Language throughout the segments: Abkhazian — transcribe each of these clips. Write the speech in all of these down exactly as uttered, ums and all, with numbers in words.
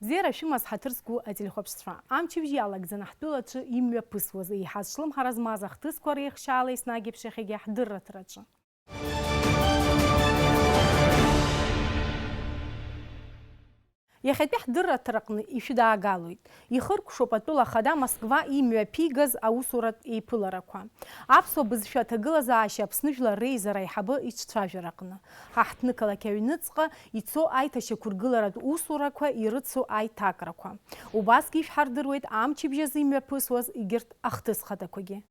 Бзиара шәымаз, ҳаҭыр зқәу ателехәаԥшцәа. Амчыбжь иалагӡаны ҳтәылаҿы имҩаԥысуаз, еиҳа зҿлымҳара змаз ахҭысқәа реихшьаала еснагь еиԥш иахьагьы ҳдырраҭраҿы. Иахьатәи ҳдырраҭараҟны ишәыдаагалоит. Ихыркәшоуп атәыла ахада Москва имҩаԥигаз аусуратә еиԥыларақәа. Аԥсуа бызшәа аҭагылазаашьа Аԥсны Жәлар Реизара аиҳабы иҿцәажәараҟны. Ҳа ҳҭнықалақь аҩныҵҟа ицо аиҭашьақәыргыларатә усурақәа ирыцу аиҭакрақәа. Убасгьы ишәҳардыруеит амчыбжь азы имҩаԥысуаз егьырҭ ахҭыс хадақәагьы.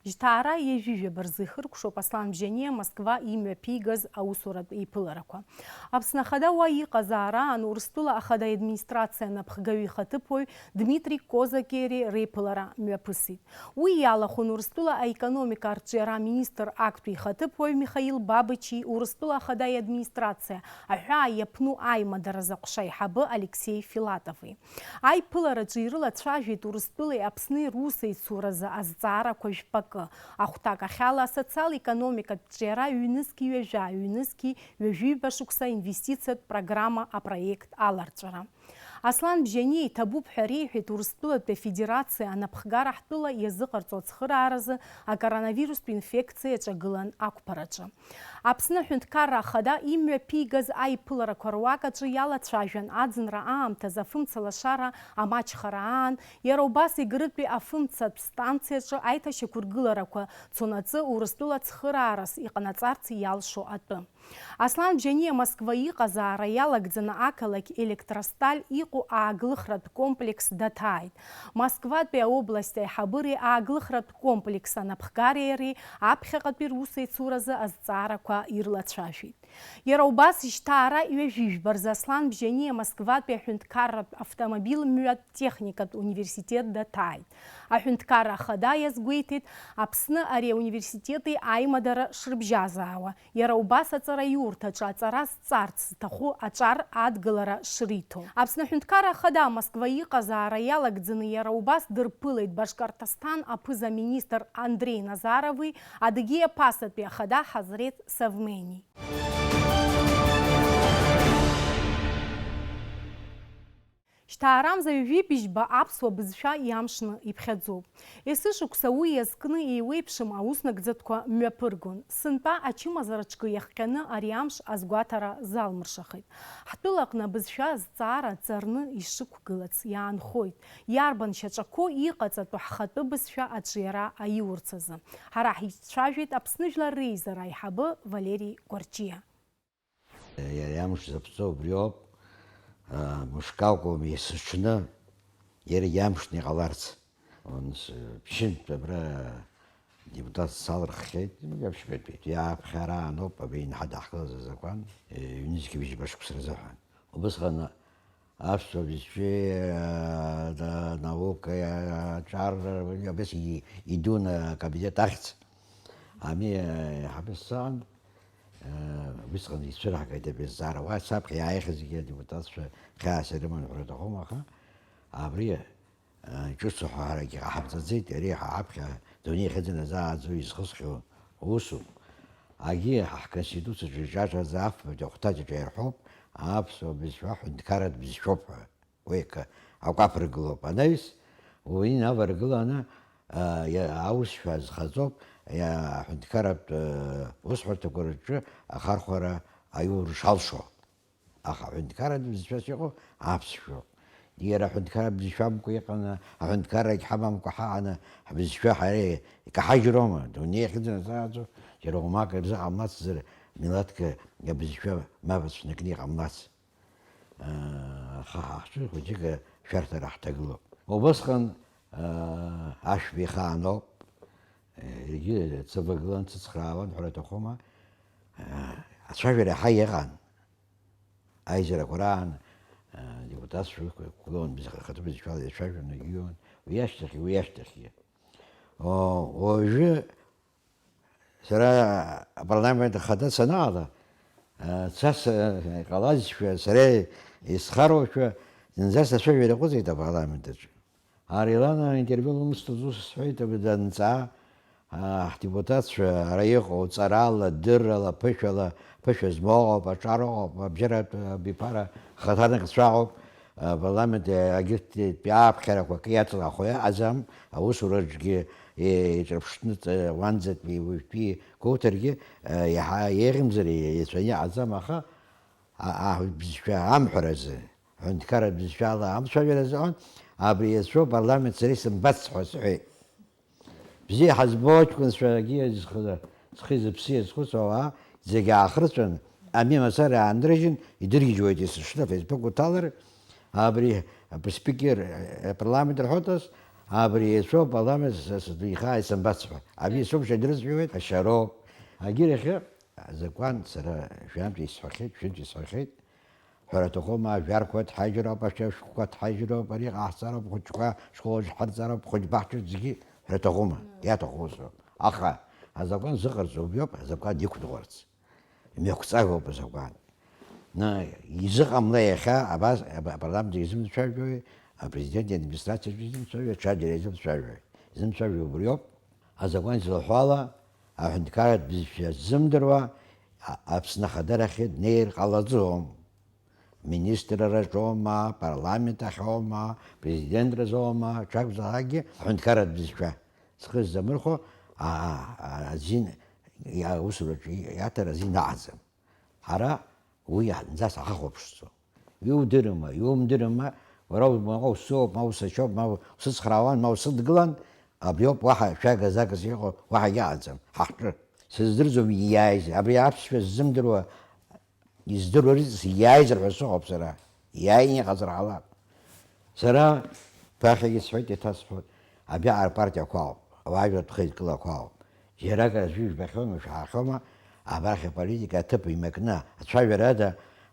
Жьҭаара ҩажәижәаба рзы ихыркәшоуп Аслан Бжьаниа Москва имҩаԥигаз аусуратә еиԥыларақәа. Аԥсны Ахада уа иҟазаара аан Урыстәыла Ахада иадминистрациа анапхгаҩы ихаҭыԥуаҩ Дмитри Козакери реиԥылара мҩаԥысит. Уи иалахәын Урыстәыла аекономика арҿиара аминистр актәи ихаҭыԥуаҩ Михаил Бабычи Урыстәыла Ахада иадминистрациа аҳәаа иаԥну аимадаразы аҟәша аиҳабы Алексеи Филатови. Аиԥылараҿы ирылацәажәеит Урыстәылеи Аԥсни русеицуразы азҵаарақәа жәпакы, ахәҭак ахьала асоциал-економикатә ҿиара ҩнызқь ҩажәа, ҩнызқь ҩажәиба шықәса инвестициатә программа апроект аларҵәара. Аслан Бжьаниа иҭабуп ҳәа реиҳәеит Урыстәылатәи Афедерациа анапхгара ҳтәыла иазыҟарҵо ацхырааразы акоронавирустә инфекциа иаҿагылан ақәԥараҿы. Аԥсны Аҳәынҭқарра Ахада имҩаԥигаз аиԥыларақәа руак аҿы иалацәажәан аӡынра аамҭазы афымца лашара амаҷхара аан, иара убас Егрытәи афымцатә станциаҿы аиҭашьақәыргыларақәа цонаҵы Урыстәыла цхыраарас иҟанаҵарц иалшо атәы. Аслан Бжьаниа Москва иҟазаара иалагӡаны ақалақь Электросталь иҟоу ааглыхратә комплекс даҭааит. Москватәи аобласт аиҳабыреи ааглыхратә комплекс анапхгареи иареи аԥхьаҟатәи русеицуразы азҵаарақәа ирлацәажәеит. Иара убас жьҭаара ҩажәижәба рзы Аслан Бжьаниа Москватәи аҳәынҭқарратә автомобиль мҩатә техникатә университет даҭааит. Аҳәынҭқарра Ахада иазгәеиҭеит Аԥсны ари ауниверситети аимадара шрыбжьазаауа, иара убас аҵараиурҭаҿы аҵара зҵарц зҭаху аҿар адгылара шриҭо. Аԥсны Аҳәынҭқарра Ахада Москва иҟазаара иалагӡаны иара убас дырԥылеит Башкортостан аԥыза-министр Андрей Назарови Адыгеиа ԥасатәи Ахада Ҳазреҭ Савмени. Жьҭаарамза ҩажәи быжьба аԥсуа бызшәа иамшны иԥхьаӡоуп. Есышықәса уи иазкны еиуеиԥшым ауснагӡатәқәа мҩаԥыргон. Сынтәа ачымазара ҿкы иахҟьаны ари амш азгәаҭара залмыршахеит. Ҳтәылаҟны абызшәа азҵаара ҵарны ишықәгылац иаанхоит. Иарбан шьаҿақәоу иҟаҵатәу ҳхатәы бызшәа аҿиара аиурц азы? Ҳара ҳицәажәеит Аԥсны Жәлар Реизара аиҳабы Валери Гәарҷиа. Иара иамш заԥҵо убриоуп, а, мышкы акәым, есыҽны иаргьы амшны иҟаларц. Онс, ԥшьынтә абра депутат салырххьеит, иаԥшьбатәи. Иааԥхьара ааноуп, абри инҳадаҳкылаз азакәан, ҩнызқьи быжьба шықәса рзыҳәан. Убысҟан аԥсуа бызшәеи, а, да-, наукеи, а, аҿар, абас и-, идун акабинет ахьӡ. Ами, а, иҳабысцан, а, убысҟан ицәырҳгеит абри азҵаара. Уа саԥхьа иааихьазгьы адепутатцәа хьаас ирыман ҳәа рҭахума, аха абри, а, ҿыцу ҳәа ҳарагьы ҟаҳамҵаӡеит, ари ҳа ҳаԥхьа дунеи хьыӡын азааӡо изхысхьоу усуп. Агьи ҳа ҳконституциаҿы иҿаҿаӡа афбатәи ахәҭаҷаҿы иарҳәоуп, аԥсуа бызшәа ҳәынҭқарратә бызшәоуп ҳәа. Уи акы акәаԥ ргылоуп. Анаҩс, уи инаваргыланы, а, иа-, аусшәа азхаҵоуп, иа-, аҳәынҭқарратә, э, усҳәарҭақәа рҿы ахархәара аиура шалшо. Аха аҳәынҭқарратә бызшәас иҟоу аԥсшәоуп. Иара аҳәынҭқарратә бызшәамкәа иҟаны, аҳәынҭқаррагь ҳамамкәа ҳаҟаны, ҳбызшәа ҳара икаҳажьроума? Дунеи ахьыӡ назааӡо, џьара уамак рзыҟамлацзар, милаҭк абызшәа мап ацәнакны иҟамлац. Аха ҳахцәы хәыҷык ашәарҭара ҳҭагылоуп. Убысҟан, аа, ашәба ихаан ауп. Егьи ацывагылан, дцыцхраауан ҳәа аҭахума. Ацәажәара иаҳа иҟан. Аизарақәа раан, аа, депутатцәа рықәгылон, бз-, хатәы бызшәала иацәажәон, егьион. Уи ашьҭахьгьы, уи ашьҭахьгьы. О, уажәы Сара апарламент ахада санаала, а, цас, а, иҟалазшәа, сара исхароушәа, зынӡа сацәажәара ҟәыҵит апарламент аҿы. Арилана интервиу лымсҭоз ус сҳәеит, абри данҵаа, Ҳдепутатцәа ара иҟоу ҵарала, дыррала, ԥышәала, ԥышәа змоу ыҟоуп, аҿар ыҟоуп, абжьаратә абиԥара хаҭарнакцәа ыҟоуп, апарламент агьырҭтәи ааԥхьарақәа акы иаҵанахуа иҟаӡам, аусураҿгьы еиҿырԥшны ҵ-, уанӡатәи уажәтәи гәоуҭаргьы, а, иаҳа еиӷьымзар еицәаны иҟаӡам, аха а-, а-, бызшәа амҳәаразы, аҳәынҭқарратә бызшәала амцәажәара азыҳәан, абри иацәоу апарламент сара исымбац ҳәа сҳәеит. Бзиа ҳазбо аҷкәынцәагьы зхы-, зхи зыԥси иазхәыцуа ауаа зегьы аахырҵәан, ами мацара аанрыжьын, идыргьежьуеит есышьҭа Facebook уҭалар, абри аспикер, апарламент рҳәоҭас, абри иацәоу апарламент с-, с-, ихаа исымбац ҳәа. Абри соуп шәа дрызҳәауеит, ашьароуп. Агьырахьы азакәан сара жәантә исҳәахьеит, шәынтә исҳәахьеит. Ҳәара аҭахума, жәарқәа ҭҳажьроуп, ашәа шәҟәқәа ҭҳажьроуп, ари ҟаҳҵароуп, хәыҷқәа школ ахь ҳарҵароуп, хәыҷбаҳча зегьы ҳәара аҭахума? Иаҭахузароуп. Аха азакәан зыҟарҵо убриоуп, азакәан иқәныҟәарц. Имҩақәҵагоуп азакәан. На, изыҟамлеи иахьа абас, аба-, апарламент изымцәажәои, апрезидент иадминистрациаҿы изымцәажәои, аҽаџьара изымцәажәои? Изымцәажәо убриоуп. Азакәан изылҳәо ала, аҳәынҭқарратә бызшәа ззымдыруа, а-, Аԥсны ахадарахьы днеир ҟалаӡом. Министрраҿоума, апарламент ахьоума, президентразоума, ҽакәзаалакгьы аҳәынҭқарратә бызшәа зхы ззамырхәо, а-, а-, азин, иа-, аусураҿы иаҭар азин аҟаӡам. Ҳара уи зынӡас ҳахәаԥшӡом. Иудырыма, иумдырыма, уара ума усоуп, ма усашьоуп, ма усыцхраауан, ма усыдгылан, абриоуп, уаҳа шәага-загас иҟоу уаҳа иаҟаӡам, ҳа ҳҿы. Сыздырӡом ииааиз, абри аԥсшәа ззымдыруа, издыруа рыҵас ииааизар ҳәа сыҟоуп сара. Иааины иҟазар ҟалап. Сара ԥахьагьы сҳәеит, еиҭасҳәоит, абриаҟара апартиақәа ауп, ауаажәларратә хеидкылақәа ауп. Џьаракыр аӡәы ижәбахьоума, ишәаҳахьоума, абарахь аполитика аҭыԥ имакны, ацәажәара ада,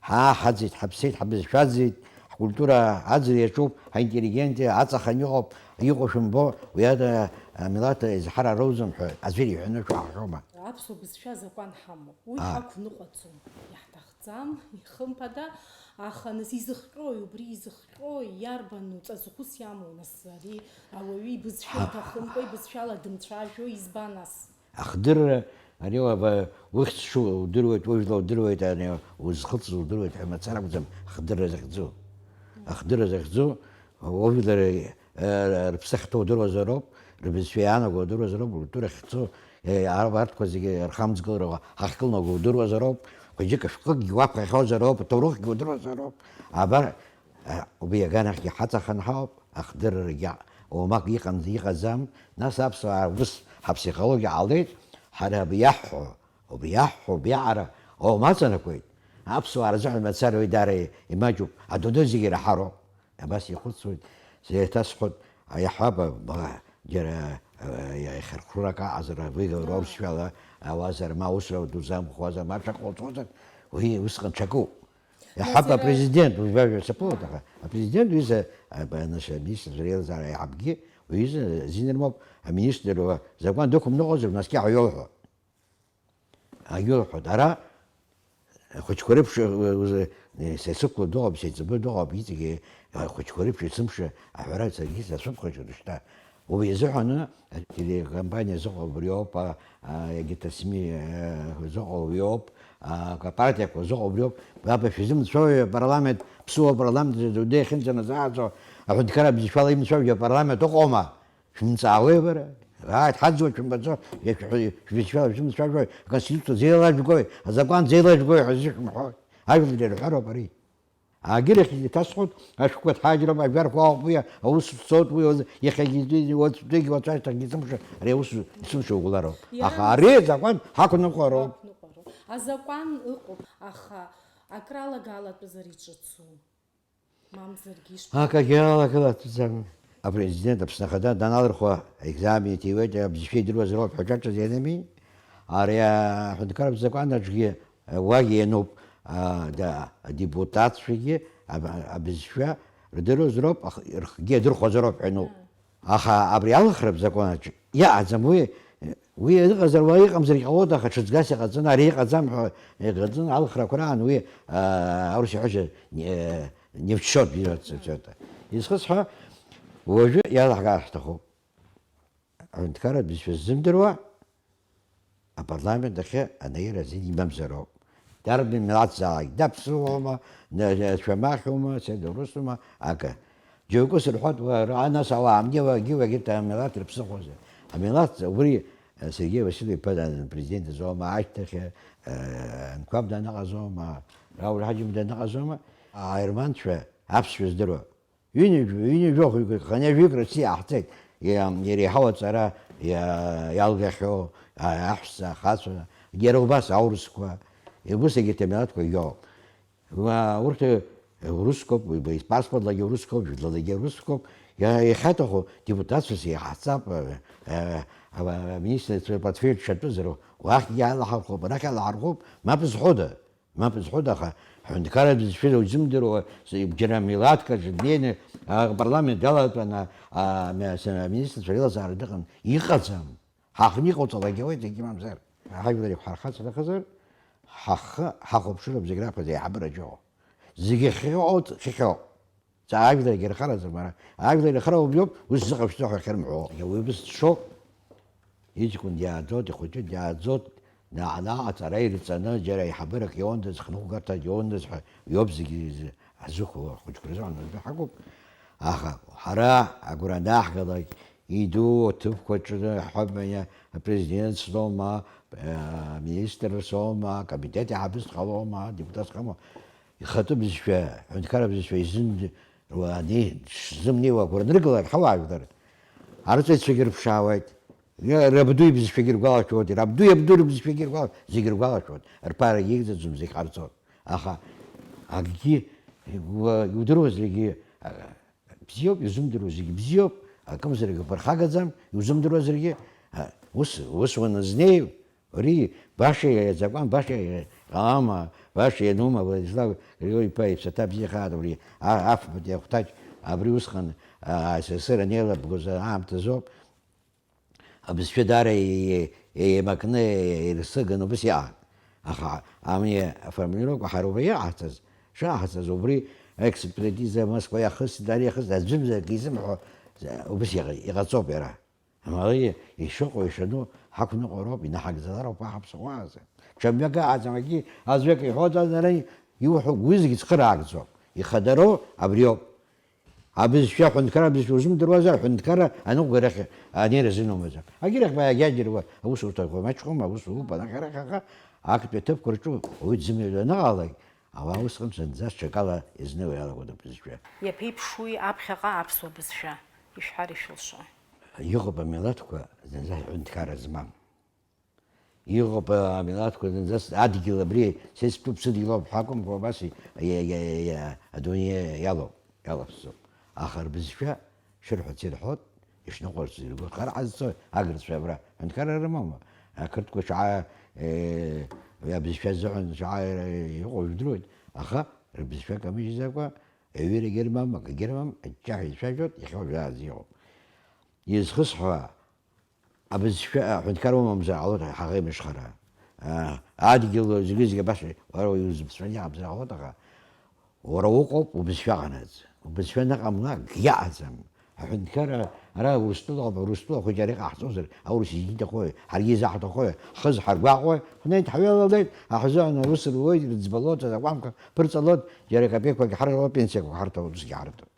ҳаа, ҳаӡит, ҳаԥсит, ҳбызшәа аӡит, ҳкультура аӡра иаҿуп, ҳинтеллигенциа аҵаханы иҟоуп, иҟоу шәымбо, уи ада амилаҭ изҳара роуӡом ҳәа аӡәыр иҳәаны шәаҳахьоума? Аԥсуа бызшәа азакәан ҳамоуп, уи Аа. ҳақәныҟәаӡом, иаҳҭахӡам, ихымԥада, аха нас изыхҟьои, убри изыхҟьои, иарбану ҵаҵӷәыс иамоу, нас, ари ауаҩы ибызшәа Ҳа- иҭахымкәа, ибызшәала дымцәажәо избан, нас? Ахдырра, ари уаба, ухьӡ шудыруеит, ужәла удыруеит, ани узхыҵыз удыруеит ҳәа мацара акәӡам ахдырра захьӡу. Ахдырра захьӡу, ужәлар, э, рыԥсы ахьҭоу удыруазароуп, рыбызшәа иаанаго удыруазароуп, ркультура ахьцо, э, ар-, арҭқәа зегьы рхамҵгылара ҳахькылнаго удыруазароуп, хәыҷык шәҟәыкгьы уаԥхьахьоузароуп, аҭоурыхгьы удыруазароуп. Абар, А, убри аганахьгьы ҳаҵаханы ҳауп, ахдыррагьы уамак иҟан, иҟаӡам, нас аԥсуаа ус ҳаԥсихологиа ҟалеит, ҳара абри иаҳҳәо, убри иаҳҳәо, убри аҟара аума аҵанакуеит. Аԥсуаа рзыҳәан мацара уи даара имаҷуп, адунеи зегьы ираҳароуп. Абас ихәыцуеит, еиҭасҳәоит, иаҳҳәап, ба, џьара, а, иахьархәрак аҟазар, выговор Аа. аурысшәала ауазар, ма усра дузамхуазар, ма ҽак ҟауҵозар, уи усҟан ҽакуп. Иаҳҳәап, Назира апрезидент, ужәбажәа саԥылоит, аха апрезидент уҩыза, а, ба-, анышә-, аминистрцәа реилазаара аиҳабгьы уҩыза азин рымоуп, аминистр уа закәан дықәымныҟәозар, наскьа ҳәа иоуҳәо. Агьоуҳәоит, ара ахәыҷқәа реиԥш, э, э, э, са исықәло дыҟоуп, са иҵбы дыҟоуп, иҵегьы ахәыҷқәа реиԥш есымша аҳәара саргьы сацәыԥхашьоит шьҭа. Убри азыҳәаны ателекомпаниа зыҟоу убриоуп, а, а, егьырҭ асми, а, зыҟоу убриоуп, а, апартиақәа зыҟоу убриоуп. Баба шәзымцәои апарламент, ԥсуа апарламент, дунеи ахьынӡаназааӡо, аҳәынҭқарра бызшәала имцәажәо апарламент ыҟоума? Шәымҵаауеи бара? Ааит, ҳаӡуеит, шәымбаӡо, шәбызшәала шәымцәажәои, аконституциа зеилажәгои, азакәан зеилажәгои ҳәа зышәымҳәои? Ажәлар ирҳәароуп ари. Агьырахь иҭасҳәоит, ашәҟәқәа ҭҳажьроуп, ажәарқәа ауп, уи аус цоит, уи уаз-, иахьагьы, уаҵәтәигьы, уаҵәашьҭахьгьы исымша, ари аус исымша угәлароуп. Аха Иаанӡа- ари азакәан ҳақәныҟәароуп. Ҳақәныҟәароуп. Азакәан ыҟоуп, аха акралагалатәызар иҿыцу? Мамзаргьы ишԥа- Акагьы алагалатәӡам. Апрезидент Аԥсны Ахада даналырхуа, аекзамен иҭиуеит, абызшәа идыруазароуп ҳәа ҿаҿаӡа ианами? Ари аҳәынҭқарратә закәан аҿгьы, уагь иануп, а, да, адепутатцәагьы аб-, абызшәа рдыруазароуп, ах-, рхгьы адырхәазароуп ҳәа иануп. Аха абри алхратә закәанаҿ иаҟаӡам уи, уи ыҟазар уа иҟамзаргьы ҟалоит, аха ҽыҵгас иҟаҵаны, ари иҟаӡам ҳәа иҟаҵаны, алхрақәа раан уи, аа, аурыс иҳәашьа, э, не в счёт берётся всё это. Изхысҳәа, уажәы иалаҳгар ҳҭахуп. Аҳәынҭқарратә бызшәа ззымдыруа, апарламент ахьы анеира азин имамзароуп. Дарбан милаҭзаалак, даԥсыуоума, шәамахьума, сеидурусума, акы. Џьоукы сырҳәоит, уара, ан ас ауаа амнеиуа, агьиуа, егьырҭ амилаҭ рыԥсыхәоузеи. Амилаҭ убри, Сергеи Васильев-иԥа дан-, президент дызоума, ашьҭахь, э, Анқәаб даныҟазоума, Рауль Ҳаџьым даныҟазоума, аерманцәа аԥсшәа здыруа. Ҩынҩажәи, ҩынҩажәи жәохәҩык, хынҩажәаҩык Россиа ҟаҳҵеит, иа-, иреиҳау аҵара иа-, иалгахьоу, а-, аҳәса, ахацәа, иара убас аурысқәа, убыс егьырҭ амилаҭқәа иоуп. Ма урҭ, э, урысқәоуп, уи, уи, спаспортлагьы урысқәоуп, жәлалагьы урысқәоуп, иа-, иахьаҭаху депутатцәас иҟаҳҵап, э, э, ава-, аминистрцәа портфель дшатәызар, уахьгьы алаҳархәып, арахь алаҳархәып, мап зҳәода? Мап зҳәода, аха ҳҳәынҭқарратә бызшәа узымдыруа, с-, џьара милаҭк аҿы днеины, а, апарламент далатәаны, а, ами-, ас-, аминистрцәа реилазаара дыҟан, иҟаӡам. Ҳаҟны иҟауҵалак ауеит, егьи мамзар. Ҳажәлар иқәҳархац рыхазар, ҳахы ҳахәаԥшыроуп зегь раԥхьаӡа аиҳабыра џьоуа. Зегь ахьыҟоу хьхьоуп. Ҵаа, ажәларгьы рхаразар, мара, ажәлар ирхара убриоуп, ус зыҟашәҵо ҳәа ахьырмҳәо. Уи бызшоуп. Иҷкәын диааӡоит, ихәыҷы диааӡоит, наҟ-наҟ аҵара ирҵаны, џьара аиҳабырак иоундаз, хныҟәгарҭак иоундаз ҳәа иоуп зегьы ҳзықәу, ахәыҷқәа рзыҳәан аӡәы ҳакәуп. Аха ҳара агәра анаҳгалак, иду аҭыԥқәа аҿы ҳҳәап, апрезидент соума, аминистр соума, акомитет аиҳабыс дҟалома, адепутат дҟалома, ихатәы бызшәа, аҳәынҭқарра бызшәа изымдыруа ани-, дшзымнеиуа агәра ныргалак ҳауаажәлар арҵаҩцәагьы рыԥшаауеит. Иа-, рабду ибызшәагьы ргәалашәоит, рабду иабду рыбызшәагьы ргәала-, зегьы ргәалашәоит. Рԥара игӡаӡом, зегь ҟарҵоит. Аха акгьы, иу-, иудыруазаргьы, а, бзиоуп, иузымдыруа зегьы бзиоуп, акымзарак иԥырхагаӡам, иузымдыруазаргьы, а, ус, ус уаназнеи, ари баша иазакәан, баша иҟалама, баша ианума, Владислав Григорий-иԥа иԥсаҭа бзиахааит, абри а-, афбатәи ахәҭаҷ, абри усҟан, а, СССР анеилабгоз аамҭазоуп. Абызшәа даара е-, е-, еимакны, е-, ирсыган убыс иҟан. Аха ами аформулировка ҳара убра иҟаҳҵаз, шыҟаҳҵаз, убри аекспертиза Москва иахысит, ара иахысит, аӡәымзар акы изымҳәо, убыс иҟа-, иҟаҵоуп иара. Амала ишыҟоу, ишану ҳақәныҟәароуп, инаҳагӡалароуп уаҳа ԥсыхәа азы. Ҽа мҩак ыҟаӡам, акгьы аӡәы акы иҳәоит, ара иуҳәо уи зегьы цхыраагӡоуп. Ихадароу абриоуп. Абызшәа, аҳәынҭқарра абызшәа узымдыруазар, аҳәынҭқарра аныҟәгаҩ рахь анеира азин умаӡам. Агьырахь бааигьадируа аусурҭақәа маҷхом, аус ууп, анахь арахь аха, актәи аҭыԥқәа рҿы уаҩы дзымҩаӡо аныҟалалак, ауаа усҟан зынӡа ҽакала изнеиуа иалагоит абызшәа. Иаԥеиԥшуи аԥхьаҟа аԥсуа бызшәа? Ишәҳәар ишәылшо. Иҟоуп амилаҭқәа зынӡа ҳәынҭқарра змам. Иҟоуп, а, амилаҭқәа зынӡас адгьыл абри, са истәуп, сыдгьыл ауп ҳәа акәымкәа, убас и-, и-, и-, и-, адунеи иалоуп, иалаԥсоуп. Аха рбызшәа шырҳәац ирҳәоит, ишныҟәарц иргәаԥхар ҟазҵои, агырцәа абра ҳәынҭқарра рымоума? Ақырҭқәа шаҟа, э, абызшәа азыҳәан шаҟа иҟоу жәдыруеит, аха рбызшәа камыжьӡакәа, аҩырагьы рымам, акгьы рымам, аҷҷаҳәа ицәажәоит, иахьа уажәраанӡа иҟоуп. Изхысҳәаа, Абызшәа аҳәынҭқар умамзар ҟалоит ҳаӷеимышхара. Аа, адгьыл зегьы-зегьы абас, уара уаҩы узыԥсуан иҟамзар ҟалоит, аха уара уҟоуп убызшәа ҟанаҵ. Убызшәа аныҟамла, акгьы ыҟаӡам. Аҳәынҭқар ара Урыстәыла ауп, Урыстәыла хәыҷы ара иҟаҳҵозар, аурыс зегьы иҭахои, ҳаргьы изаҳҭахои, хыз ҳаргәаҟуеи, ҳнеит ҳҩалалеит, аҳзыҳәан аурыс руеит, рыӡбалоит, азакәанқәа ԥырҵалоит, џьара капеиқәак ҳарҭоит, пенсиақәак ҳарҭоит, усгьы ҳарҭоит.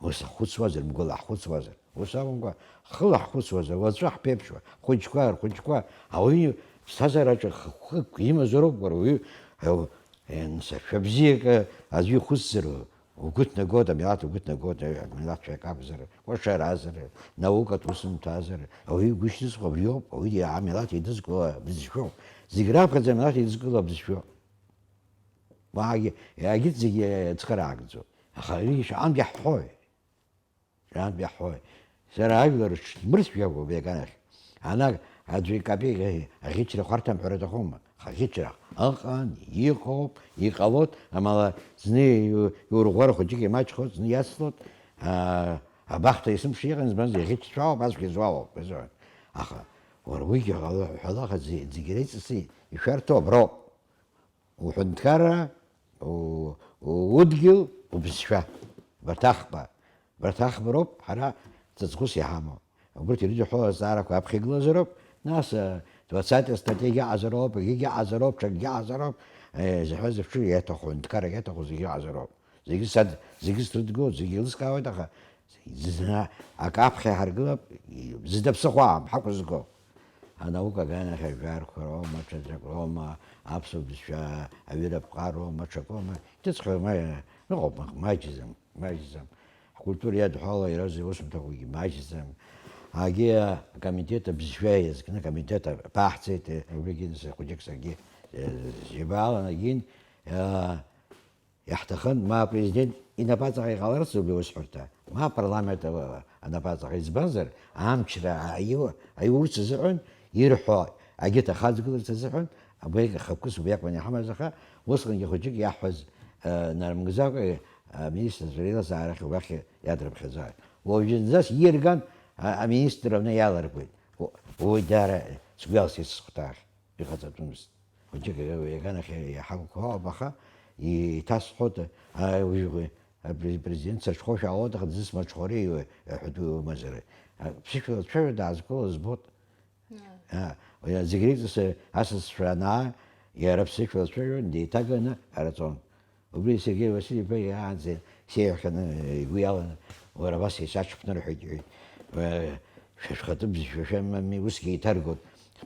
Ус ҳхәыцуазар, мгәыла ҳхәыцуазар, ус акәымкәа, хыла ҳхәыцуазар, уаҵәы ҳԥеиԥшуа, хәыҷқәа, рхәыҷқәа, ауаҩы ԥсҭазаараҿы х-, хықәкы имазароуп, уара уаҩы, э, анцәа бзиак аӡәы ихәыцзар, угәы ҭнагоит, амилаҭ угәы ҭнагоит, э, амилаҭ шәак акәзар, кәашаразар, наукатә усумҭазар, ауаҩы игәы шьҭызхуа абриоуп, ауаҩы амилаҭ еидызкыло абызшәоуп. Зегь раԥхьаӡа амилаҭ еидызкыло абызшәоуп. Уаагьы, иагьыҵегьы цхыраагӡоуп. Аха ари шаҟантә иаҳҳәои? Шаҟантә иаҳҳәои? Сара ажәлар рҽмырцәгьакәа убри аганахь. Ана аӡәы икапеик аӷьычра хәарҭам ҳәара аҭахума? Аӷьычра ыҟан, иҟоуп, иҟалоит, амала зны иу-, иурӷәӷәара хәыҷык имаҷхоит, зны иацлоит, аа, абахҭа есымша иҟан, избанзар, иӷьычцәаауп, ацәгьа зуалоуп, азыҳәан. Аха уара уигьы ҟало ҳәа, аха зегь-, зегь реиҵасы ишәарҭоу аброуп. Уҳәынҭқарра, у-, удгьыл, убызшәа. Абарҭ ахԥа, абарҭ ахԥа роуп ҳара ҵаҵӷәыс иҳамоу. Убырҭ ирыдиҳәо азҵаарақәа аԥхьа игылазароуп, нас, а, Двадцатая стратегиа ҟазароуп, егьигьы ҟазароуп, ҽакгьы ҟазароуп, э, зҳәаз аҽы иаҭаху, аҳәынҭқарра иаҭаху зегьы ҟазароуп. Зегьы сад-, зегьы срыдгылоит, зегьы еилыскаауеит, аха зны акы аԥхьа иҳаргылап, зда ԥсыхәа аам, ҳақәызго. Анаука аганахь ажәарқәа роума, ҽаӡәак роума, аԥсуа бызшәа аҩыра ԥҟароума, ҽакоума, иҭыҵхьоу ма-, ыҟоуп, ма-, маҷӡам, маҷӡам. Ҳкультура иадҳәалоу иара зусумҭақәагьы маҷӡам. Агьи акомитет абызшәа иазкны акомитет аԥаҳҵеит, убригьы нас хәыҷык саргьы, э, џьабаала нагин, э, Иаҳҭахын, ма апрезидент инапаҵаҟа иҟаларц убри аусҳәарҭа, ма апарламент анапаҵаҟа, избанзар, амчра аиу-, аиурц азыҳәан, ирҳәо агьыҭ ахаҵгыларц азыҳәан, абри хықәкыс убри акәын иҳамаз, аха усҟангьы хәыҷык иаҳҳәаз, э, нарымгӡакәа, э, аминистрцәа реилазаарахь убрахь иадрыԥхьаӡааит. Уажәы зынӡас ииарган, а-, аминистр аҩны иаларкуеит. У-, уи даара сгәы иалсит сыхәҭаахь. Иҟаҵатәымызт. Хәыҷык иаганахь иҳақәқәоуп, аха иҭасҳәоит, а, уи, а, пре-, президент саҽхәошәа аоҭахӡа зысмаҽхәари ҳәатәы умазар. А, ԥсышәала дцәажәо даазқәылаз збот. А, уи зегь реиҵас асасцәа анаа, иара ԥсышәала дцәажәон, деиҭаганы араҵон. Убри Сергеи Василь-иԥа иаанӡа сеиҳәахьаны игәы иаланы, уара абас исаҽԥнырҳәеит, иҳәеит. Уа, шәа шәхатәы бызшәа шәамами, усгьы еиҭаргоит,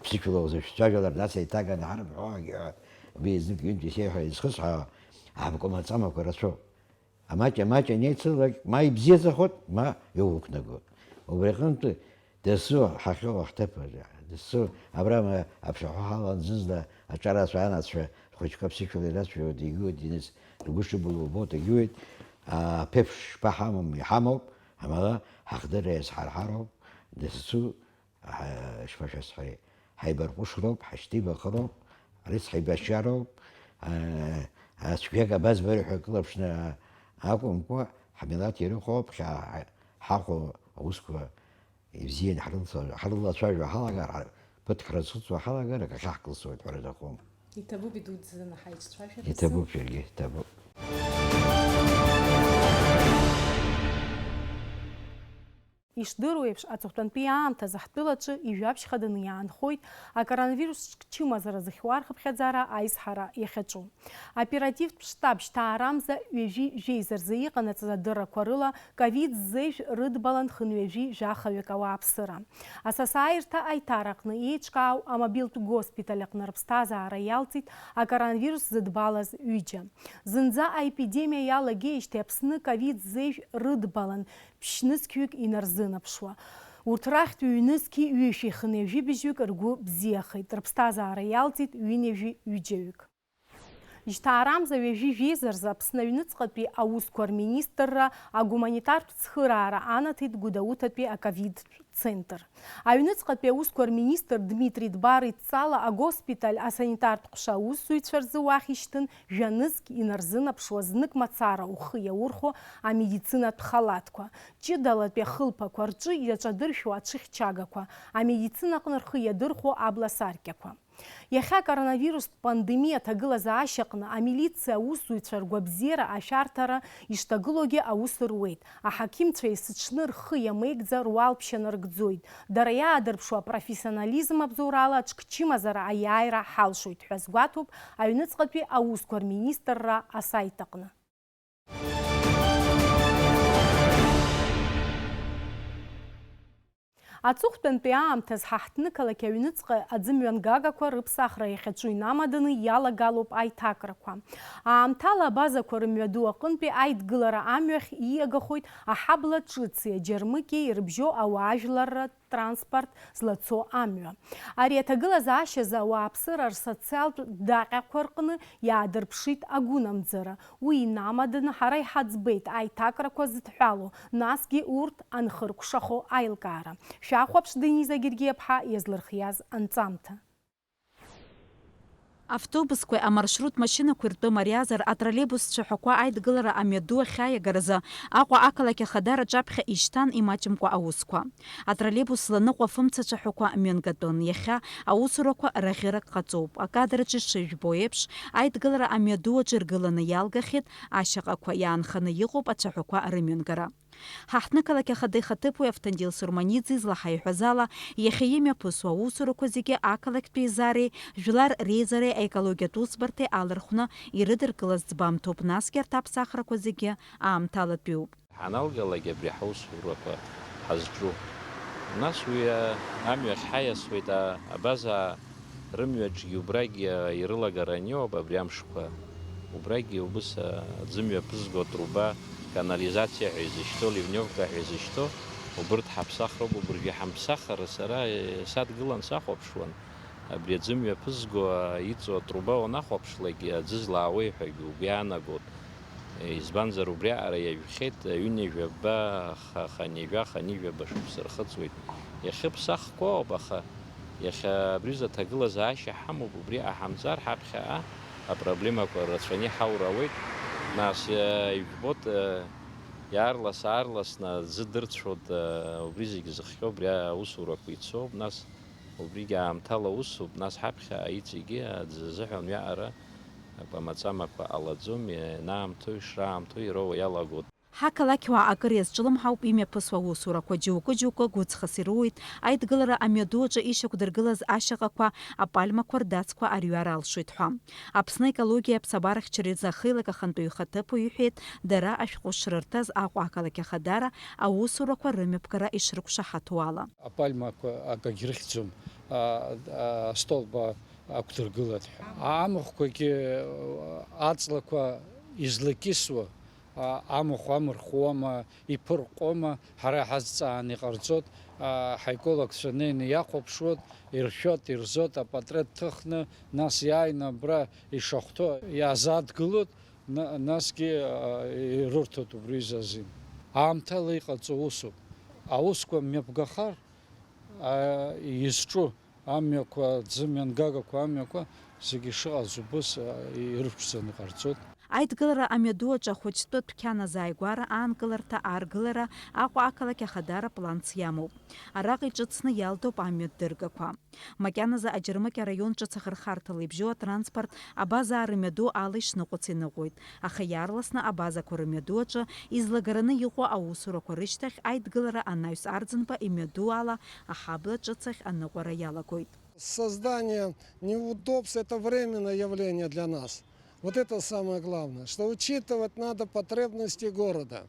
ԥсышәала узышәцәажәалар, нас еиҭаганы ҳарбҳәо, ҳәа. Убри знык ҩынтә исеиҳәа изхысҳәаауа, аобком аҵамақәа рацәоуп. Амаҷ-амаҷ анеицылалак, ма ибзиаӡахоит, ма иуқәнагоит. Убри аҟынтәи Дасу ҳахьыҟоу ҳҭыԥ аҿы, дасу абрама аԥшаҳәа ҳалан зынӡа аҿарацәа анацәа рхәыҷқәа ԥсышәала ирацәажәауеит, егьиуеит, иныс ргәы шыбылуа убоит, егьиуеит, аԥеиԥш шԥаҳамам, иҳамоуп, амала ҳахдырра иазҳарҳароуп, дасу, ҳа-, шԥашәасҳәари, ҳаибарҟәышроуп, ҳашьҭеибахыроуп, рыцҳаибашьароуп, а-, ацәгьак абазбари ҳәа акылаԥшны акәымкәа, ҳмилаҭ ирыхәо ԥхьа ҳахәо аусқәа Ибзиан, ҳрылацәажәо, ҳрылацәажәо ҳалагар, ҳа-, ԥыҭк ҳрызхәыцуа ҳалагар, акы ахьаҳкылсуеит ҳәа рыҭахума. Иҭабуп идуӡӡаны ҳаицәажәара. Иҭабуп, џьаргьы, иҭабуп. Ишдыру еиԥш, аҵыхәтәантәи аамҭазы ҳтәылаҿы ижәабжь хаданы иаанхоит акоронавирус чымазара зыхьуа рхыԥхьаӡара аизҳара иахьаҿу. Аоперативтә штаб жьҭаарамза ҩажәи жәеиза рзы иҟанаҵаз адыррақәа рыла ковид зежә рыдбалан хынҩажәи жәахаҩык ауааԥсыра. Асасааирҭа аиҭараҟны еиҿкаау амобилтә госпиталь аҟны рыԥсҭазаара иалҵит акоронавирус зыдбалаз ҩыџьа. Зынӡа аепидемиа иалагеижьҭеи Аԥсны ковид зежә рыдбалан ԥшьнызқьҩык инарзынаԥшуа. Урҭ рахьтә ҩнызқьи ҩышәи хынҩажәи быжьҩык ргәы бзиахеит, рыԥсҭазаара иалҵит ҩынҩажәи ҩыџьаҩык. Жьҭаарамза ҩажәи жәеиза рзы Аԥсны аҩныҵҟатәи аусқәа рминистрра агуманитартә цхыраара анаҭеит Гәдоуҭатәи аковидтә центр. Аҩныҵҟатәи аусқәа рминистр Дмитри Дбар идҵала агоспиталь асанитартә ҟәша аусзуҩцәа рзы уахь ишьҭын жәа-нызқь инарзынаԥшуа знык мацара ухы иаурхәо амедицинатә халаҭқәа, ҷыдалатәи ахылԥақәа, рҿы иаҿадыршәуа аҽыхьчагақәа, амедицина аҟны рхы иадырхәо абласаркьақәа. Иахьа акоронавирустә пандемиа аҭагылазаашьаҟны амилициа аусзуҩцәа ргәабзиара ашәарҭара ишҭагылоугьы аус руеит, аҳақьымцәа есыҽны рхы иамеигӡа руалԥшьа нарыгӡоит, дара иаадырԥшуа апрофессионализм абзоурала аҽкчымазара аиааира ҳалшоит ҳәа азгәаҭоуп аҩныҵҟатәи аусқәа рминистрра асаит аҟны. Аҵыхәтәантәи аамҭаз ҳа ҳҭнықалақь аҩныҵҟа аӡымҩангагақәа рыԥсахра иахьаҿу инамаданы иалагалоуп аиҭакрақәа. Аамҭала абазақәа рымҩаду аҟынтәи аидгылара амҩахь ииагахоит аҳабла ҿыци аџьармыкьеи ирыбжьоу ауаажәларратә транспорт злацо амҩа. Ари аҭагылазаашьазы ауааԥсыра рсоциалтә даҟьақәа рҟны иаадырԥшит агәынамӡара. Уи инамаданы ҳара иҳаӡбеит аиҭакрақәа зыдҳәалоу, насгьы урҭ анхыркәшахо аилкаара. Шәахәаԥш Дениза Гергиаԥҳа иазлырхиаз анҵамҭа. Автобусқәеи амаршрут машьынақәеи ртәы мариазар, атроллейбус цәаҳәақәа аидгылара амҩаду ахьааиагаразы Аҟәа ақалақь ахадара аҿаԥхьа ишьҭан имаҷымкәа аусқәа. Атроллейбус Ланыҟәа Фымца цәаҳәақәа мҩангатәын. Иахьа аусурақәа раӷьырак ҟаҵоуп. Акадраҿы ишыжәбо еиԥш, аидгылара амҩаду аҿы иргыланы иалгахьеит ашьаҟақәа, иаанханы иҟоуп ацәаҳәақәа рымҩангара. Ҳаҳҭнықалақь ахада ихаҭыԥуаҩ Автандил Сурманиӡе излаҳаиҳәаз ала, иахьа имҩаԥысуа аусурақәа зегьы ақалақьтәи еизареи жәлар реизареи аекологиатә усбарҭеи алархәны ирыдыркылаз ӡбамҭоуп, насгьы арҭ аԥсахрақәа зегьы аамҭалатәиуп. Ҳаналгалак абри ҳаусурақәа ҳазҿу, нас уи амҩахь ҳаиасуеит, а-, абаза рымҩаҿгьы убрагь ирылагараны иоуп абри амшқәа. Убрагь убыс аӡы мҩаԥызго атруба, канализациа ҳәа изышьҭоу, ливневка ҳәа изышьҭоу, убырҭ ҳаԥсахроуп, убыржәы ҳамԥсахыр, сара, э, садгылан сахәаԥшуан. Абри аӡы мҩаԥызго, а, иҵоу атруба уанахәаԥшлак, аӡы злаауеи ҳәагьы угәы иаанагоит. Избанзар, убриаҟара иажәхьеит, ҩынҩажәаба, ха-, ханижәа, ханижәаба шықәса рхыҵуеит. Иахьа ԥсахқәоуп, аха иахьа абри рзы аҭагылазаашьа ҳамоуп, убри ҟаҳамҵар, ҳаԥхьаҟа апроблемақәа рацәаны иҳаур ауеит. Нас, э, ижәбоит, э, иаарлас-аарласны аӡы дырцәоит, э, убри зегьы зыхҟьо абри аусурақәа ицоуп. Нас убригьы аамҭала усуп, нас ҳаԥхьа иҵегьы аӡы азыҳәан уиаҟара акәамаҵамақәа ҟалаӡом, ианаамҭоу ишраамҭоу ироуа иалагоит. Ҳақалақьуаа акыр иазҿлымҳауп имҩаԥысуа аусурақәа, џьоукы-џьоукы гәыҵхас ируеит, аидгылара амҩаду аҿы ишьақәдыргылаз ашьаҟақәа, апальмақәа рдацқәа арҩара алшоит ҳәа. Аԥсны аекологиеи аԥсабарахьчареи рзы ахеилак ахантәаҩы ихаҭыԥуаҩ иҳәеит, дара ашәҟәы шрырҭаз Аҟәа ақалақь Ахадара аусурақәа рымҩаԥгара ишрықәшаҳаҭу ала. Апальмақәа акагь рыхьӡом, а, а, астолб ақәдыргылеит ҳәа. Амахәқәагьы аҵлақәа излакьысуа, а, амахә амырхуама, иԥырҟома, ҳара иҳазҵааны иҟарҵоит, а, ҳаекологцәа неины иахәаԥшуеит, иршәоит, ирзоит, апатреҭ ҭыхны, нас иааины абра ишахәҭоу иаазадгылоит, на-, насгьы, а, ирырҭоит убри изы азин. Аамҭала иҟаҵоу усуп. Аусқәа мҩаԥгахар, а, изҿу амҩақәа, аӡы мҩангагақәа амҩақәа зегьы ишыҟаз убыс, а, ирықәԥсаны иҟарҵоит. Аидгылара амҩаду аҿы ахәыҷтәы дәқьан азааигәара аанкыларҭа ааргылара Аҟәа ақалақь Ахадара планс иамоуп. Араҟа иҿыцны иалдоуп амҩатә дыргақәа. Макьаназы аџьармыкьа араион ҿыц ахырхарҭала ибжьоу атранспорт абазаа рымҩаду ала ишныҟәац иныҟәоит, аха иаарласны абазақәа рымҩаду аҿы излагараны иҟоу аусурақәа рышьҭахь Аидгылара анаҩс Арӡынба имҩаду ала аҳабла ҿыц ахь аныҟәара иалагоит. Создание неудобств — это временное явление для нас. Вот это самое главное, что учитывать надо потребности города.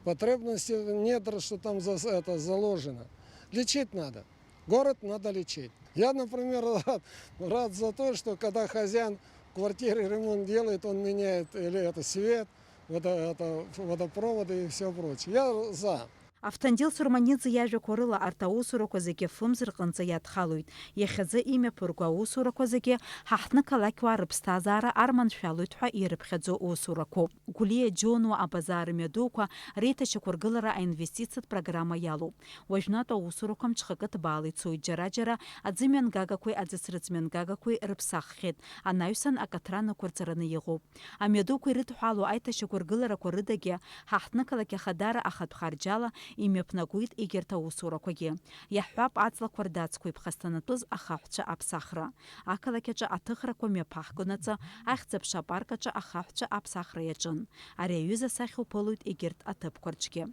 Потребности недр, что там за-, это заложено. Лечить надо. Город надо лечить. Я, например, рад, рад за то, что когда хозяин в квартире ремонт делает, он меняет или это свет, водо-, это, водопроводы и всё прочее. Я за. Автандил Сурманиӡе иажәақәа рыла, арҭ аусурақәа зегьы фымз рҟынӡа иадхалоит. Иахьазы имҩаԥырго аусурақәа зегьы ҳаҳҭнықалақьуаа рыԥсҭазаара арманшәалоит ҳәа ирыԥхьаӡо усурақәоуп. Гәлиа Џьонуа абазаа рымҩадуқәа реиҭашьақәыргылара аинвестициатә программа иалоуп. Уажәнатә аусурақәа мҽхакы ҭбаала ицоит, џьара-џьара аӡымҩангагақәеи аӡыцрыҵмҩангагақәеи рыԥсаххьеит, анаҩсан акаҭра нықәырҵараны иҟоуп. Амҩадуқәа ирыдҳәалоу аиҭашьақәыргыларақәа рыдагьы ҳаҳҭнықалақь Ахадара ахатә харџьала имҩаԥнагоит егьырҭ аусурақәагьы. Иаҳҳәап, аҵлақәа рдацқәа иԥхасҭанатәыз ахаҳәцәа аԥсахра. Ақалақь аҿы аҭыхрақәа мҩаԥаҳгонаҵы, ахьӡ-аԥша апарк аҿы ахаҳәцәа аԥсахра иаҿын. Ари аҩыза асахьа уԥылоит егьырҭ аҭыԥқәа рҿгьы.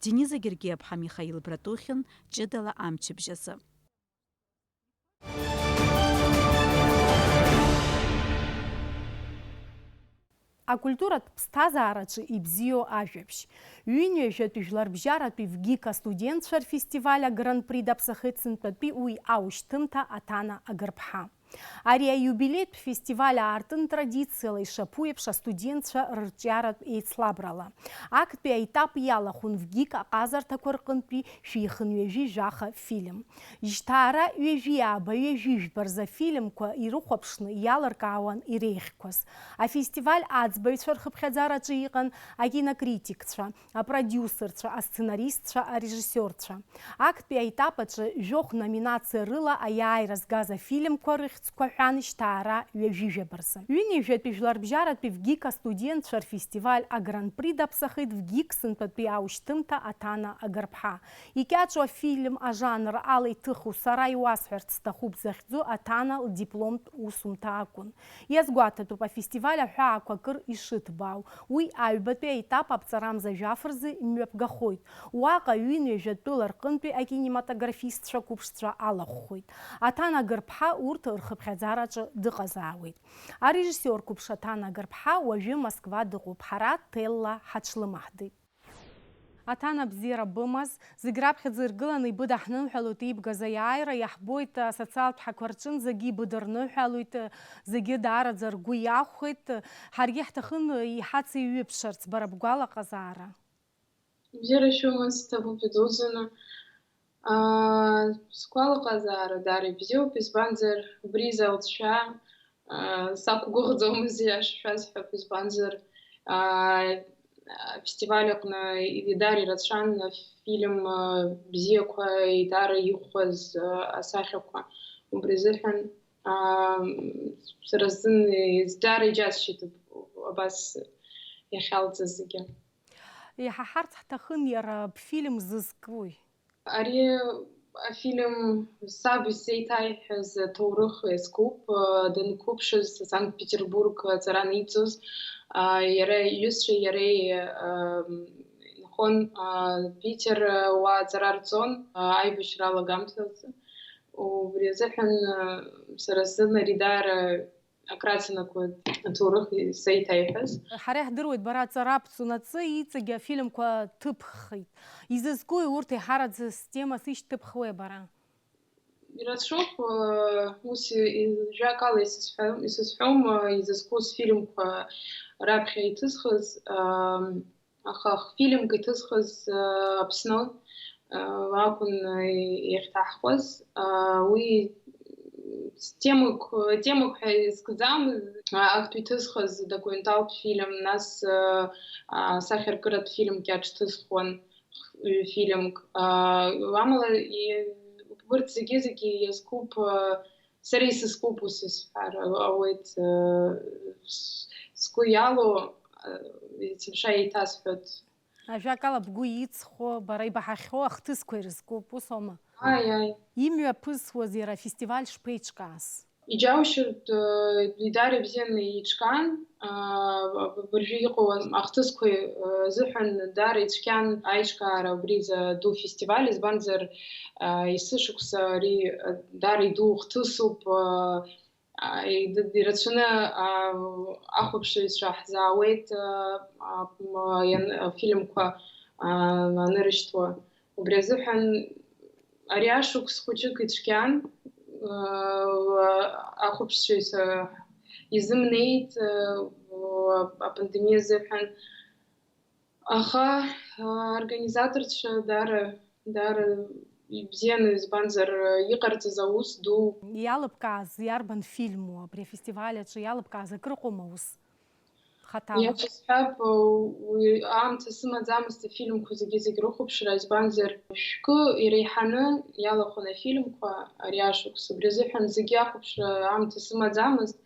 Дениза Гергиаԥҳа, Михаил Братухин, ҷыдала амчыбжь азы. Акультуратә ԥсҭазаараҿы ибзиоу ажәабжь. Ҩынҩажәатәи жәларбжьаратәи ВГИК астудентцәа рфестиваль агран-при даԥсахеит сынтәатәи уи аушьҭымҭа Аҭана Агырԥҳа. Ари аиубилеитә фестиваль аартын традициала ишаԥу еиԥш астудентцәа рырҿиаратә еицлабрала. Актәи аетап иалахәын ВГИК аҟазарҭақәа рҟынтәи шәихынҩажәи жәаха фильм. Жьҭаара ҩажәи ааба ҩажәи жәба рзы афильмқәа ирыхәаԥшны иалыркаауан иреиӷьқәаз. Афестиваль аӡбаҩцәа рхыԥхьаӡараҿы иҟан акинокритикцәа, апродиусерцәа, асценаристцәа, арежиссиорцәа. Актәи аетап аҿы жәохә номинациа рыла аиааира згаз афильмқәа рыхьӡ Цқәа ҳәан шьҭаара ҩажәижәаба рзы. Ҩынҩажәатәи жәларбжьаратәи ВГИК астудентцәа рфестиваль агран-при даԥсахеит ВГИК сынтәатәи аушьҭымҭа Аҭана Агырԥҳа. Икьаҿу афильм ажанр ала иҭыху Сара иуасҳәарц сҭахуп захьӡу Аҭана лдипломтә усумҭа акәын. Иазгәаҭатәуп, афестиваль аҳәаақәа акыр ишыҭбаау. Уи аҩбатәи аетап аԥҵарамза жәаф рзы имҩаԥгахоит. Уаҟа ҩынҩажәа тәыла рҟынтәи акинематографистцәа қәыԥшцәа алахәхоит. Аҭана Гырԥҳа урҭ рхыԥхьаӡараҿы дыҟазаауеит. Арежиссиор қәыԥш Аҭана Гырԥҳа уажәы Москва дыҟоуп, ҳара ҭелла ҳаҽлымаҳдеит. Аҭана, бзиара бымаз, зегь раԥхьаӡа иргыланы ибыдаҳныҳәалоит ибгаз аиааира, иаҳбоит асоциалтә ҳақәа рҿынӡагьы ибыдырныҳәалоит, зегьы даараӡа ргәы иахәеит, ҳаргьы ҳҭахын иҳацеиҩыбшарц, бара бгәалаҟазаара. Бзиара шәымаз, ҭабуп идуӡӡаны. Аа, сгәалаҟазаара даара ибзиоуп, избанзар, убри изы алҵшәа, аа, сақәгәыӷӡомызт, иашшәа сҳәап, избанзар, аа, афестиваль аҟны даара ирацәан афильм, аа, бзиақәа, даара иӷәӷәаз, аа, асахьақәа. Убри азыҳәан, аа, сара сзын даара иџьасшьеит абас иахьалҵыз зегьы. Иҳаҳарц ҳҭахын иара бфильм зызкуи? Ари афильм саб исзеиҭаиҳәаз аҭоурых иазкуп, данқәыԥшыз Санкт-Петербург аҵара аниҵоз, иара иҩызцәеи иареи инхон Питер уа аҵара рҵон аибашьра алагамҭазы. Убри азыҳәан сара сзын ари даара акраҵанакуеит аҭоурых исеиҭаиҳәаз. Ҳара иаҳдыруеит, бара аҵара бҵонаҵы иҵегьы афильмқәа ҭыбххеит. Изызкуи урҭ еиҳараӡак системас ишьҭыбхуеи бара? Ирацәоуп, э, ус и-, и-, жәакала исызҳәом, исызҳәом, э, изызку сфильмқәа раԥхьа иҭысхыз, ам, Аха х-, фильмк иҭысхыз, э, Аԥсны, э, акәын, э, иахьҭаҳхуаз. Э, уи темак, темак ҳәа изкӡамызт, э, актәи иҭысхыз документалтә фильм, нас, э, а, сахьаркыратә фильмк иаҿҭысхуан, х-, ҩ-, фильмк. Э, амала и-, урҭ зегьы-зегьы иазкуп, э, Сара исызкуп ус исҳәар ауеит, э, с-, сгәы иалоу, э, есымша еиҭасҳәоит. Ажәакала, бгәы иҵхо, бара ибаҳахьоу ахҭысқәа ирызкуп, ус аума? Ааи, ааи. Имҩаԥысуаз иара афестиваль шԥеиҿкааз? Иџьаушьартә, э, идаара ибзианы еиҿкаан, аа, уажәы иҟоу ахҭысқәа, э, азыҳәан даара ицәгьан аиҿкаара убри изы ду фестиваль, избанзар, аа, есышықәса ари, э, даара иду хҭысуп, аа, аа, ид-, ирацәаны, аа, ахәаԥшыҩцәа ҳзаауеит, аа, аа, м-, иан-, афильмқәа, аа, анырышьҭуа. Убри азыҳәан ари ашықәс хәыҷык ицәгьан, аа, ахәаԥшцәа изы-, изымнеит, аа, апандемиа азыҳәан. Аха, аа, аорганизаторцәа даара, даара ибзианы, избанзар, иҟарҵаз аус ду. Иалыбкааз иарбан фильму абри афестиваль аҿы иалыбкааз акрыҟоума ус? Хаҭала. Иашьа сҳәап, уи аамҭа сымаӡамызт афильмқәа зегьы-зегь рыхәаԥшра, избанзар, шәкы иреиҳаны иалахәын афильмқәа ари ашықәс. Убри азыҳәан зегьы ахәаԥшра аамҭа сымаӡамызт,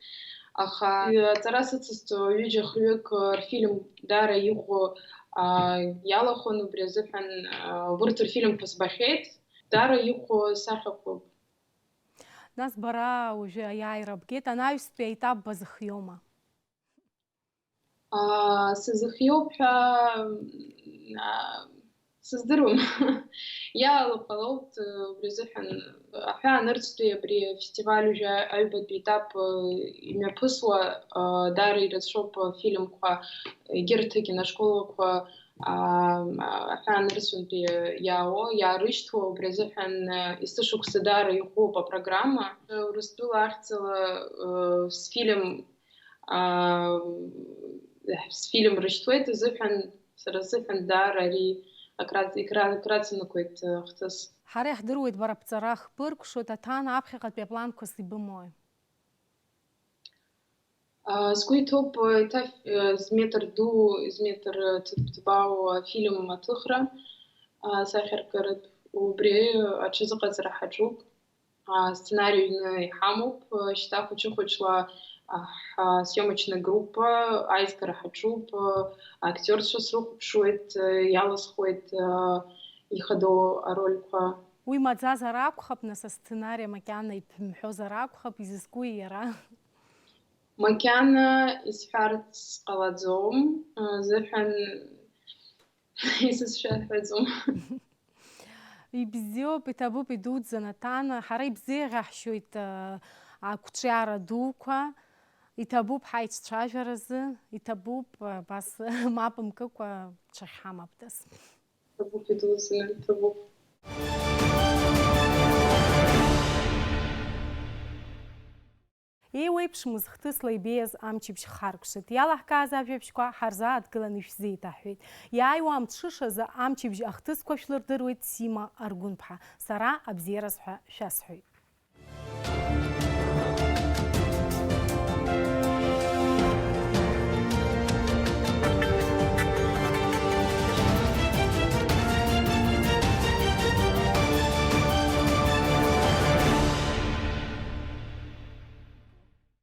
аха аҵара сыцызҵо ҩыџьа-хҩык рфильм даара иӷәӷәоу, аа, иалахәын, убри азыҳәан, аа, урҭ рфильмқәа збахьеит, даара иӷәӷәоу сахьақәоуп. Нас бара уажәы аиааира бгеит, анаҩстәи аетап базыхиома? Аа, сазыхиоуп ҳәа, аа, сыздыруам. Иаалу ҟалоит, убри азыҳәан аҳәаа нырцәтәи абри афестиваль уажәы аҩбатәи етап, э, имҩаԥысуа, э, даара ирацәоуп афильмқәа, егьырҭ акиношколақәа, аа, аҳәаа нырцәынтәи иаауа, иаарышьҭуа, убри азыҳәан, э, есышықәса даара иӷәӷәоуп апрограмма. Урыстәыла ахьӡала, э, сфильм Аа, сфильм рышьҭуеит азыҳәан, сара сзыҳәан даара ари акраҵ-, икра-, икраҵанакуеит, э, хҭыс. Ҳара иаҳдыруеит, бара бҵара хбыркәшоит, Аҭана, аԥхьаҟатәи апланқәа зыбымои? Аа, сгәы иҭоуп, э, еиҭа, э, зметр ду, зметр, э, ҭыҭ-, ҭбаау афильм аҭыхра, аа, сахьаркыратә, убри аҽазыҟаҵара ҳаҿуп. Асценариа ҩны иҳамоуп, шьҭа хәыҷы-хәыҷла ҳсиомочная группа аизгара ҳаҿуп, актиорцәа срыхәаԥшуеит, иалысхуеит ихадоу арольқәа. Уи маӡазар акәхап, нас, асценариа макьана иԥымҳәозар акәхап, изызкуи иара? Макьана исҳәарц ҟалаӡом, зыҳәан исызшәаҳәаӡом. Ибзиоуп, иҭабуп, идуӡӡан, Аҭана. Ҳара ибзеиӷьаҳшьоит, а, ақәҿиара дуқәа. Иҭабуп ҳаицәцәажәаразы, иҭабуп, а, абас мап мкыкәа дшахьҳамаптәыз. Иҭабуп, идуӡӡаны, иҭабуп. Еиуеиԥшымыз хҭысла ибеиаз амчыбжь харкәшеит. Иалаҳкааз ажәабжьқәа ҳарзааҭгыланы ишәзеиҭаҳҳәеит. Иааиуа амҽышазы амчыбжь ахҭысқәа шәлырдыруеит Сима Аргәынԥҳа. Сара абзиараз ҳәа шәасҳәоит.